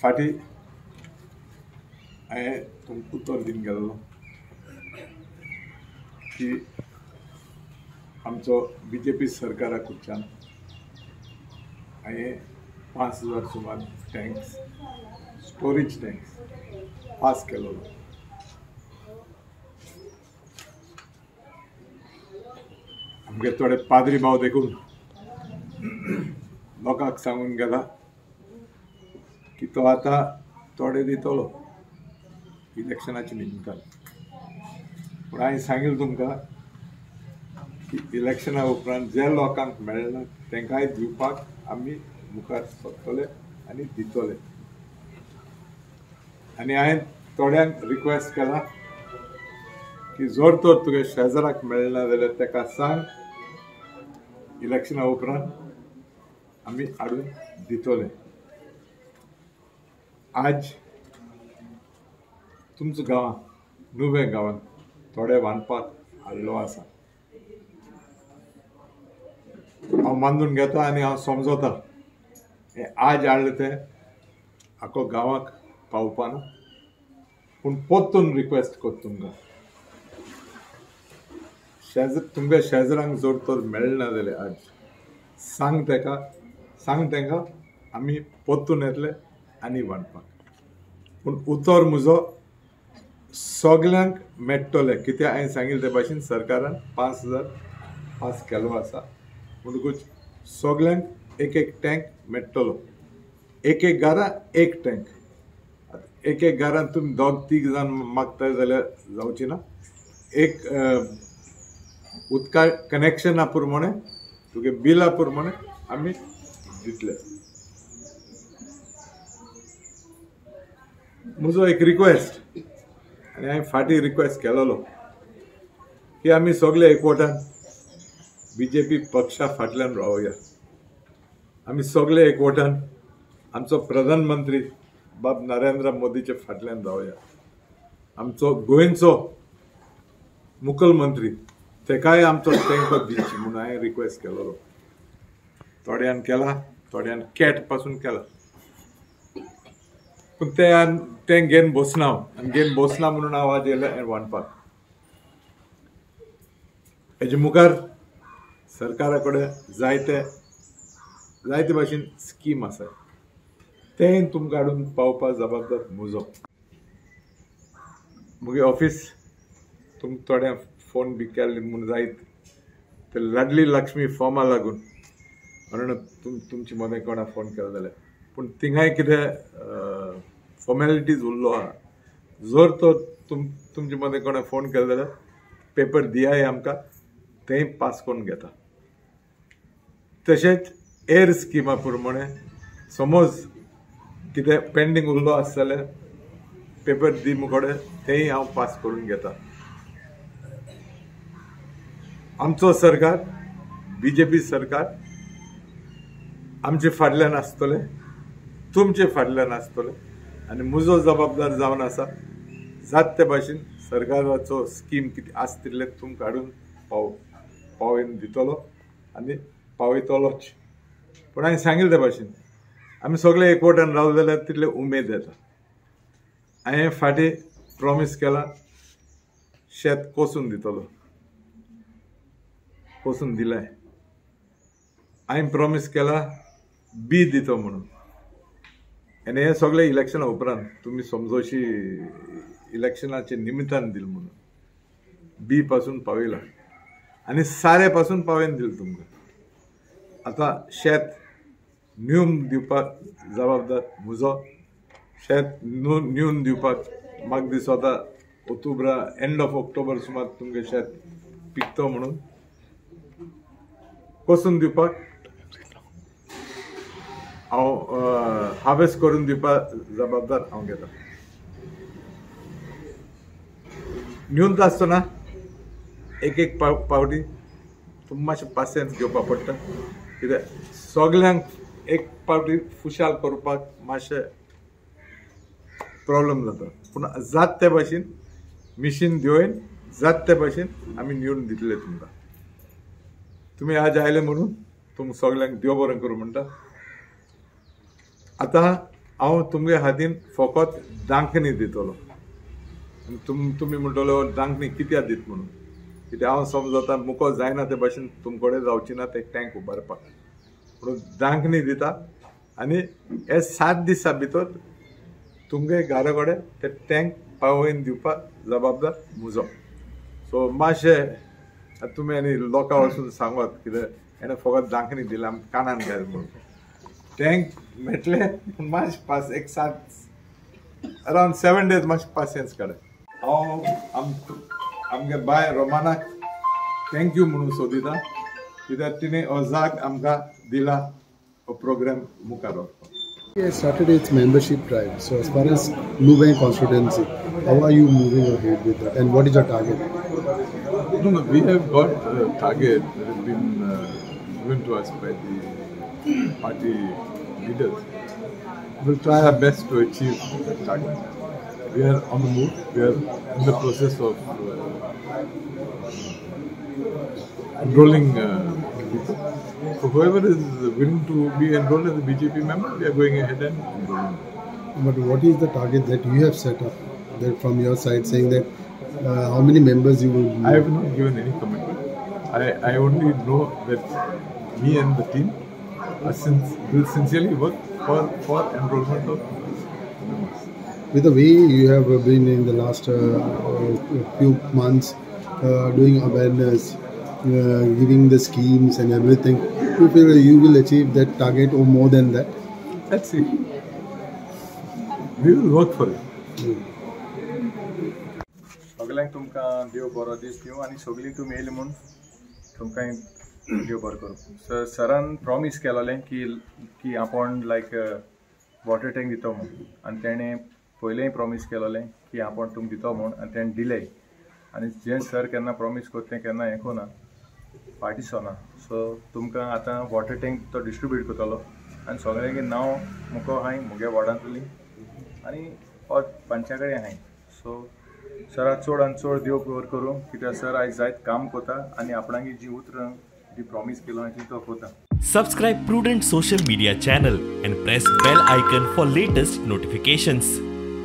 फाटीं हांवें तुमकां उतर दिवन गेल्लो की आमचो बी जे पी सरकारा कडच्यान हांवें 5000 सुमार टँक्स, स्टोरेज टँक्स पास केलो. आमगे थोडे पाद्री भाव देखून लोकांक सांगून गेला की तो आतां थोडे दितलो इलेक्शनाच्या निमतान. पूण हांवें सांगिल्लें तुमकां की इलेक्शना उपरांत जे लोकांक मेळना तांकांय दिवपाक आमी मुखार सरतले आनी दितले. आनी हांवें थोड्यांक रिक्वेस्ट केला की जर तर तुगे शेजराक मेळना जाल्यार ताका सांग, इलेक्शना उपरांत आमी हाडून दितले. आज तुमच्या गांवांत, नुवें गांवांत थोडे वांटपाक हाडलो आसा. हांव मानून घेता आनी हांव समजता हें आज हाडलें तें आखो गांवाक पावपाना, पूण परतून रिक्वेस्ट करता तुमकां, तुमच्या शेजरांक जर तर मेळना जाल्यार आज सांग ताका, सांग तांकां आमी परतून येतले आनी वांटपाक. पूण उतर म्हजो सगल्यांक मेळटलें, कित्याक हांवें सांगिल्लें ते भाशेन सरकारान 5000 पास केलो आसा, म्हणटकूच सगल्यांक एक एक टँक मेळटलो. एक एक घरा एक टँक. एक एक घरान तुमी दोग तीग जाण मागता जाल्यार जावची ना. एक उदका कनेक्शना प्रमाणे तुगे बिला प्रमाणे आमी दितले. म्हजो एक रिक्वेस्ट, आनी हांवें फाटीं रिक्वेस्ट केलेलो की आमी सगळे एकवटान बी जे पी पक्षा फाटल्यान रावया. आमी सगळे एकवटान आमचो प्रधानमंत्री बाब नरेंद्र मोदीच्या फाटल्यान रावया. आमचो गोंयचो मुखेलमंत्री तेकाय आमचो तेंको दिवची म्हणून हांवें रिक्वेस्ट केलेलो. थोड्यान केला, थोड्यान कॅट पासून केला, पूण तें घेवन बसना हांव, आनी घेवन बसना म्हणून हांव आज येयलें वांटपाक. हेजे मुखार सरकारा कडेन जायते जायते भाशेन स्कीम आसा, तें तुमकां हाडून पावपा जबाबदार म्हजो. म्हगे ऑफिस तुमकां थोड्यांक फोन बी केले म्हूण जायत ते लाडली लक्ष्मी फॉर्मा लागून म्हणून तुमचे मदें कोणा फोन केलो जाल्यार, पूण थिंगाय कितें फॉर्मेलिटीज उरलो आहा. जर तो तुमचे मदें कोणा फोन केलो जाल्यार पेपर दियाय आमकां, तेंय पास करून घेता. तशेंच एअर स्किमा प्रमाणे समज कितें पेंडींग उरलो आसत जाल्यार पेपर दी मुकोडे, तेंय हांव पास करून घेता. आमचो सरकार, बी जे पी सरकार आमचे फाटल्यान आसतलें, तुमचे फाटल्यान आसतलें आनी म्हजो जबाबदार जावन आसा जात ते भाशेन सरकाराचो स्कीम कितें आसा तितलें तुमकां हाडून पावोवन दितलो आनी पावयतलोच. पूण हांवें सांगिल्लें ते भाशेन आमी सगळे एकवटान रावले जाल्यार तितले उमेद येता. हांवें फाटीं प्रोमीस केला शेत कोसून दितलो, कोसून दिलें. हांवें प्रोमीस केला बी दितो म्हणून. आनी हें सगळें इलेक्शना उपरांत तुमी समजोशी इलेक्शनाचे निमित्तान दिलें म्हणून बी पासून पावयला आनी सारे पासून पावयन दिलें तुमकां. आतां शेत न्यून दिवपाक जबाबदार म्हजो. शेत न्यून दिवपाक म्हाका दिसता ऑक्टोबरा, एंड ऑफ ऑक्टोबर सुमार तुमगें शेत पिकतो म्हणून कोसून दिवपाक हांव हार्वेस्ट करून दिवपाक जबाबदार हांव घेता. न्यूनता आसतना एक एक पावटी तुमकां मातशें पासियेंस घेवपाक पडटा, कित्याक सगल्यांक एक पावटी फुशाल करपाक मातशें प्रॉब्लम जाता. पूण जात ते भाशेन मिशीन दिवन जात ते भाशेन आमी न्यून दितले तुमकां. तुमी आज आयले म्हणून तुमकां सगल्यांक देव बरें करूं म्हणटा. आतां हांव तुमगे हातीन फकत दांखणी दितलो. तुमी म्हणटलो दांखणी कित्याक दीत म्हणून, कित्याक हांव समजता मुको जायना ते भाशेन तुमकडे जावची ना ते टँक उबारपाक, म्हणून दांखणी दिता आनी हे 7 दिसां भितर तुमगे घरा कडेन ते टँक पावोवन दिवपाक जबाबदार म्हजो. सो मातशें तुमी आनी लोकां वचून सांगत कितें हेणें फकत दांखणी दिला आमकां कानान घाल म्हणून. टँक मेळटले पूण मातशें पास एक 7 अरावंड 7 डेज मातशें पासियेंस काडा. हांव आमगे बाय रोमानाक thank you म्हणून सोदिता, कित्याक तिणें हो जाग आमकां दिला हो प्रोग्राम मुखार व्हरपाक. It started its membership drive. So as far as Nuvem constituency, how are you moving ahead with that, and what is your target? No, we have got a target that has been given to us by the party leaders. We will try our best to achieve that target. We are on the move. We are in the process of enrolling people. So whoever is willing to be enrolled as a BJP member, we are going ahead and enrolling. But what is the target that you have set up that from your side, saying that how many members you will? I have not given any commitment. I only know that me and the team are will sincerely work for enrollment of members. With the way you have been in the last few months doing awareness, giving the schemes and everything, you feel you will achieve that target or more than that? Let's see. We will work for it. सगळ्यांक तुमकां देव बरो दीस दिवं आनी सगळीं तुमी येयली म्हूण तुमकां देव बरो करूं. सरान प्रॉमीस केलोलें की आपूण लायक वॉटर टँक दितो म्हूण, आनी तेणें पयलेंय प्रॉमीस केलोलें की आपूण तुमकां दितो म्हूण, आनी तेणें दिलें. आनी जें सर केन्ना प्रॉमीस करता तें केन्ना हें करना, फाटीं सरना. सो तुमकां आतां वॉटर टँक तो डिस्ट्रिब्यूट करतलो आनी सगळ्यांगे नांव मुको आहाय मुगे वॉर्डांतली आनी पंचा कडेन आहाय. सो सरा चड आनी चड देव बरो करूं, कित्याक सर आयज जायत काम करता आनी आपणागे जी उतरां जी प्रॉमीस केलो ती तो करता. Subscribe Prudent social media channel and press bell icon for latest notifications.